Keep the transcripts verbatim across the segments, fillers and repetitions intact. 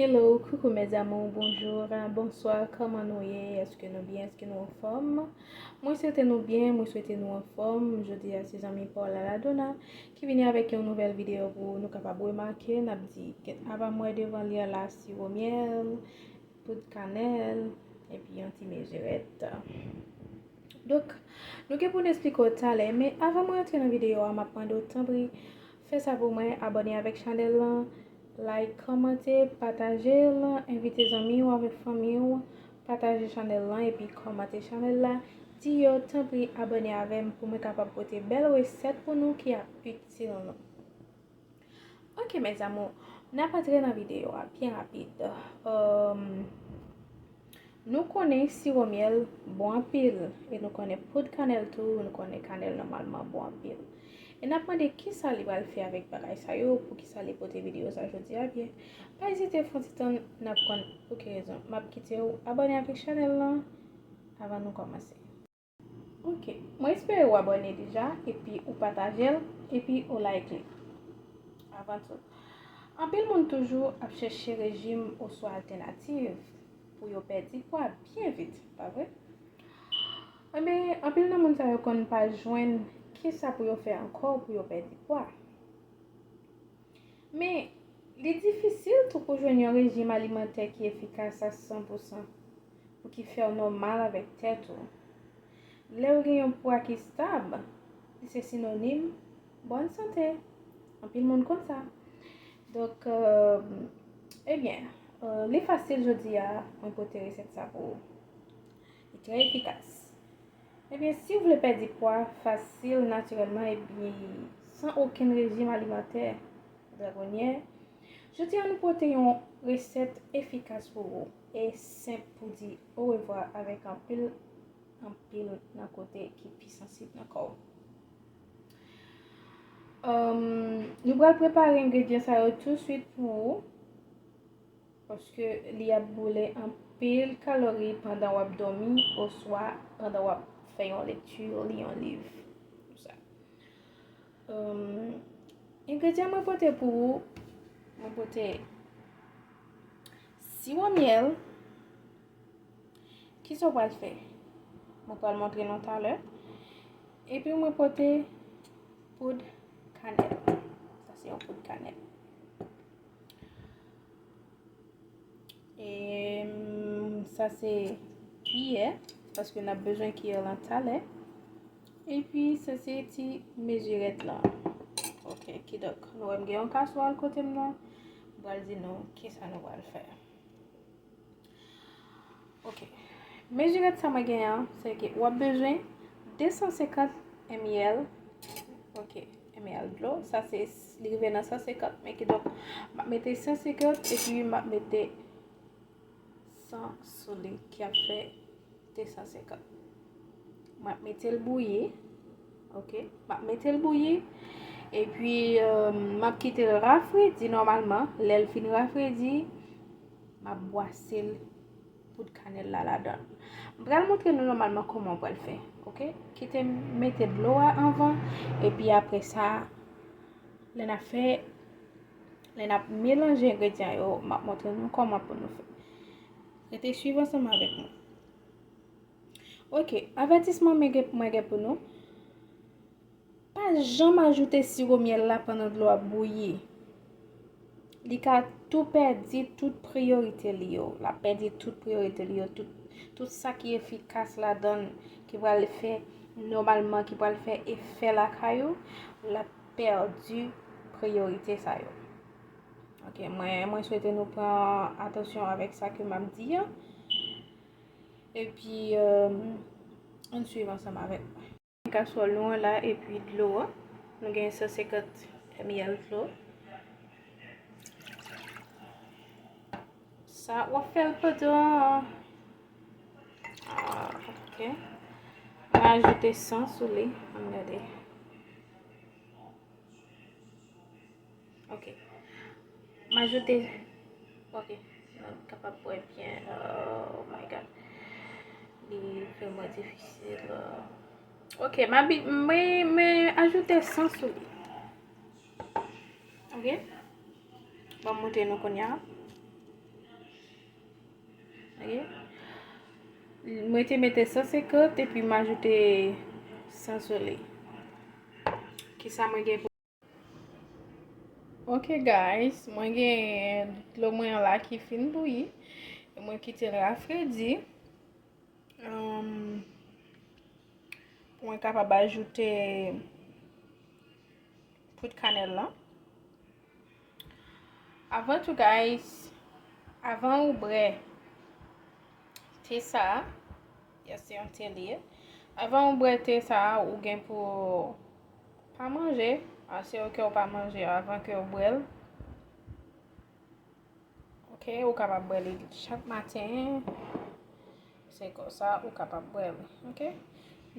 Hello, coucou mes amours, bonjour, bonsoir, kòman nou ye? Èske nou byen? Èske nou anfòm? Mwen swete nou byen, mwen swete nou anfòm. Jodi a se zanmi pa w Laladonna ki vini avèk yon nouvèl videyo pou nou kapab remake. N ap di, avan m wè devan li an la, siwo myèl, poud kanèl, epi yon ti mezirèt. Donk, nou gen pou n esplike w talè, men avan mwen antre nan videyo a, m ap mande w tanpri, fè sa pou mwen, abòne avèk chanèl lan, like, kòmante, pataje l, envite zanmi w avèk fanmi w, pataje chanèl lan, epi kòmante chanèl la, di yo tanpri abòne avè m pou mwen kapab pote bèl resèt pou nou ki ap itil nou. Ok, mes amours, n ap antre nan videyo a byen rapid. Ehm, nou konnen siwo myèl bon anpil, e nou konnen poud kanèl tou, nou konnen kanèl nòmalman bon anpil. E n ap mande kisa li pral fè avèk bagay sa yo, poukisa li pote videyo sa jodi a byen. Pa ezite, fè yon ti tann, n ap konn pou ki rezon. M ap kite w abòne avèk chanèl lan avan nou kòmanse. Ok, mwen espere w abòne deja, epi ou pataje l, epi ou like li. Avan tou, anpil moun toujou ap chèche rejim oswa altènativ pou yo pèdi pwa byen vit, pa vre? Enben, anpil nan moun sa yo konn pa jwenn kisa pou yo fè ankò pou yo pèdi pwa. Men, li difisil tou pou jwenn yon rejim alimantè ki efikas a san pou san, pou ki fè w nòmal avèk tèt ou. Lè w gen yon pwa ki stab, li se sinonim bòn sante. Anpil moun konn sa. Donk, euh, ebyen, euh, li fasil jodi a, mwen pote resèt sa pou ou. Li trè efikas. Ebyen, si w vle pèdi pwa fasil, natirèlman, epi san okenn rejim alimantè, Dragonnière, jodi a nou pote yon resèt efikas pou ou e senp pou di orevwa avèk anpil, anpil nan kote ki pi sansib nan kò w. Ehm, nou pral prepare engredyan sa yo touswit pou ou. Paske li ap boule anpil kalori pandan w ap dòmi oswa pandan w ap fè yon lekti, li yon liv. Sa. Em, engredyan mwen pote pou ou, mwen pote siwo myèl. Kisa w pral fè? Mwen pral montre nou talè. Epi mwen pote poud kanèl. Sa se yon poud kanèl. E, mm, sa se kiyè, paske n ap bezwen kiyè lan talè. Epi, sa se ti mezirèt lan. Ok, kidonk, nou wè m gen yon kaswòl kote m nan. M pral di nou kisa nou pral fè. Ok. Mezirèt sa mwen gen an, se ke w ap bezwen de san senkant M L. Ok, M L dlo. Sa se, li rive nan san senkant, men kidonk, m ap mete san senkant epi m ap mete san sou li ki ap fè de san senkant. M ap mete l bouyi. Ok. M ap mete l bouyi. Epi, euh, m ap kite l rafredi nòmalman. Lè l fin rafredi, m ap bwase l poud kanèl la ladan l. M pral montre nou nòmalman kòman w pral fè. Ok. Kite m mete dlo a anvan. Epi apre sa, lè n ap fè, lè n ap melanje engredyan yo, m ap montre nou kòman pou nou fè. Rete swiv ansanm avèk mwen. Ok, avètisman mwen gen, mwen gen pou nou. Pa janm ajoute siwo myèl la pandan dlo ap bouyi. Li ka tou pèdi tout priyorite li yo. L ap pèdi tout priyorite li yo. Tout, tout sa ki efikas ladan l, ki pral fè nòmalman, ki pral fè efè lakay ou, l ap pèdi priyorite sa yo. Ok, mwen, mwen swete nou pran atansyon avèk sa ke m ap di an. Epi, euh, ann swiv ansanm avèk mwen. Kaswòl nou an la, epi dlo an. Nou gen san senkant M L dlo. Sa, w ap fè l pandan, ah, ok. Mwen ajoute san sou li. Ann gade. Ok. M ajoute. Ok. Mwen kapab wè byen. Oh my God. Li vrèman difisil. Ok. M abi-, mwen, mwen ajoute san sou li. Ok. Ban m montre nou kounye a. Ok. Mwen te mete san senkant epi m ajoute san sou li. Kisa mwen gen pou... Ok guys, mwen gen dlo mwen an la ki fin bouyi. Mwen kite l rafredi. Ahn, pou mwen kapab ajoute poud kanèl lan. Avan tou guys, avan ou bwè te sa a, yes, se yon te li ye. Avan ou bwè te sa a, ou gen pou pa manje, a se ok ou pa manje avan ke ou bwè l. Ok, ou kapab bwè li chak maten. Se konsa ou kapab bwè li. Ok.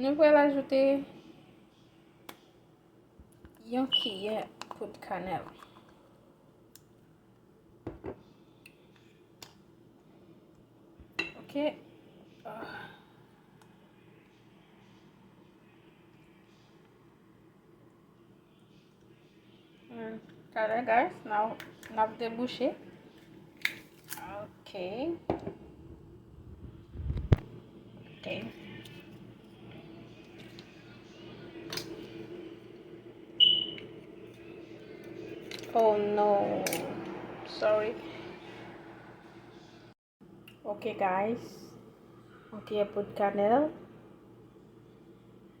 Nou pral ajoute yon kiyè poud kanèl. Ok. Ah. Hmm, talè, guys, n ap, n ap debouche. Ok. Ok. Oh no. Sorry. Ok guys, ok, poud kanèl.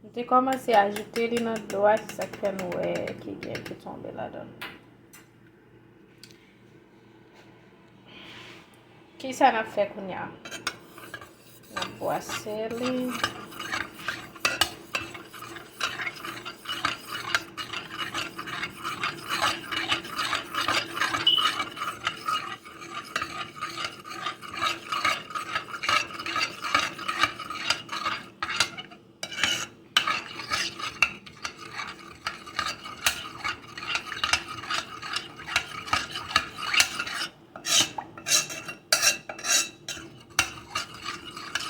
M te kòmanse ajoute li nan dlo a, se sa k fè nou wè ki gen ki tonbe ladan l. Kisa n ap fè kounye a? N ap bwase li.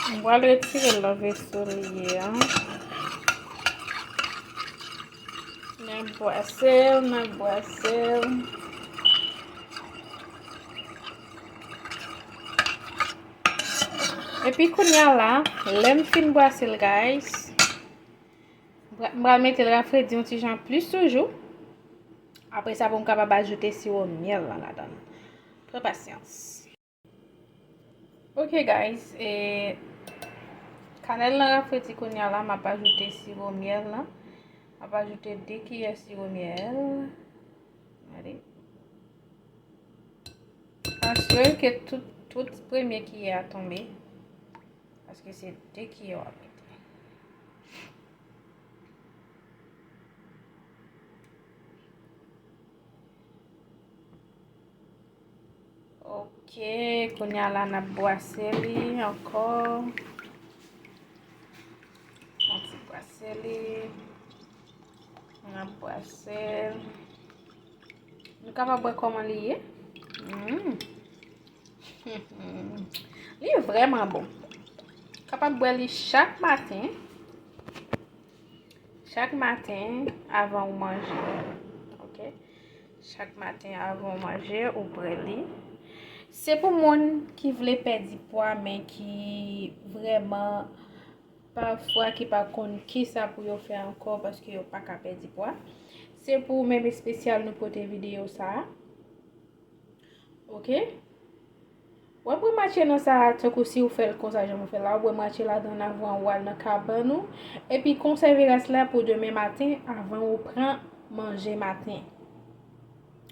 M pral retire l nan veso li ye a. N ap bwase l, n ap bwase l. Epi kounye a la, lè m fin bwase l, guys, m pra-, m pral mete l rafredi yon ti jan plis toujou. Apre sa, pou m kapab ajoute siwo myèl lan ladan l. Pran pasyans. Ok, guys, e, kanèl lan rafredi kounye a la, m ap ajoute siwo myèl lan. M ap ajoute de kiyè siwo myèl. Gade. Asire ke tout, tout premye kiyè a tonbe. Paske se de kiyè w ap mete. Ok, kounye a la n ap bwase li ankò. Yon ti bwase li. N ap bwase l. Nou kapab wè kòman li ye. Mm. Li vrèman bon. Kapab bwè li chak maten. Chak maten avan ou manje. Ok? Chak maten avan ou manje, ou bwè li. Se pou moun ki vle pèdi pwa, men ki vrèman pafwa ki pa konn kisa pou yo fè ankò paske yo pa ka pèdi pwa. Se pou ou menm espesyal nou pote videyo sa a. Ok? W ap rematche nan sa a, tankou si w fè l konsa jan mwen fè l la, w ap rematche ladan l avan w al nan kabann ou, epi konsève rès la pou demen maten avan ou pran manje maten.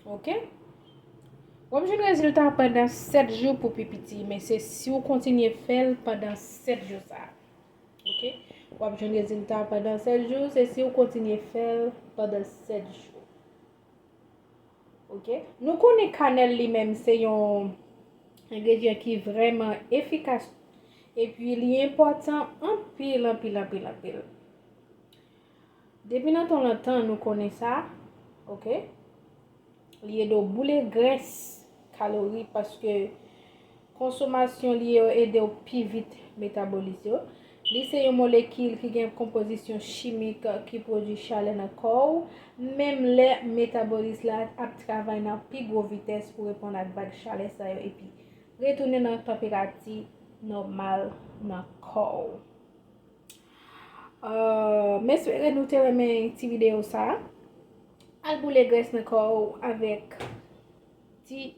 Ok? W ap jwenn rezilta pandan sèt jou pou pi piti, men se si w kontinye fè l pandan sèt jou sa a. Ok? W ap jwenn rezilta pandan sèt jou, se si w kontinye fè l pandan sèt jou. Ok? Nou konnen kanèl li menm se yon engredyan ki vrèman efikas, epi li enpòtan anpil, anpil, anpil, anpil. Depi nan tan lontan, nou konnen sa, ok? Li ede w boule grès, kalori, paske konsomasyon li yo ede w pi vit metabolis yo. Li se yon molekil ki gen konpozisyon chimik ki pwodui chalè nan kò w, menm lè metabolis la ap travay nan pi gwo vitès pou reponn ak vag chalè sa yo epi retounen nan tanperati nòmal nan kò w. Uh, m espere nou te renmen ti videyo sa. Al boule grès nan kò w avèk ti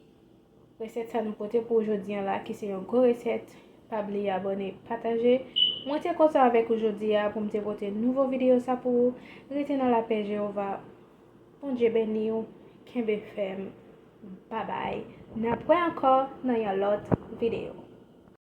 resèt sa nou pote pou ou jodi a la, ki se yon gwo resèt. Pa bliye abòne, pataje. Mwen te kontan avèk ou jodi a pou m te pote nouvo videyo sa pou ou. Rete nan lapè Jewova. Bondye beni w. Kenbe fèm. Babay. N ap wè ankò nan yon lòt videyo.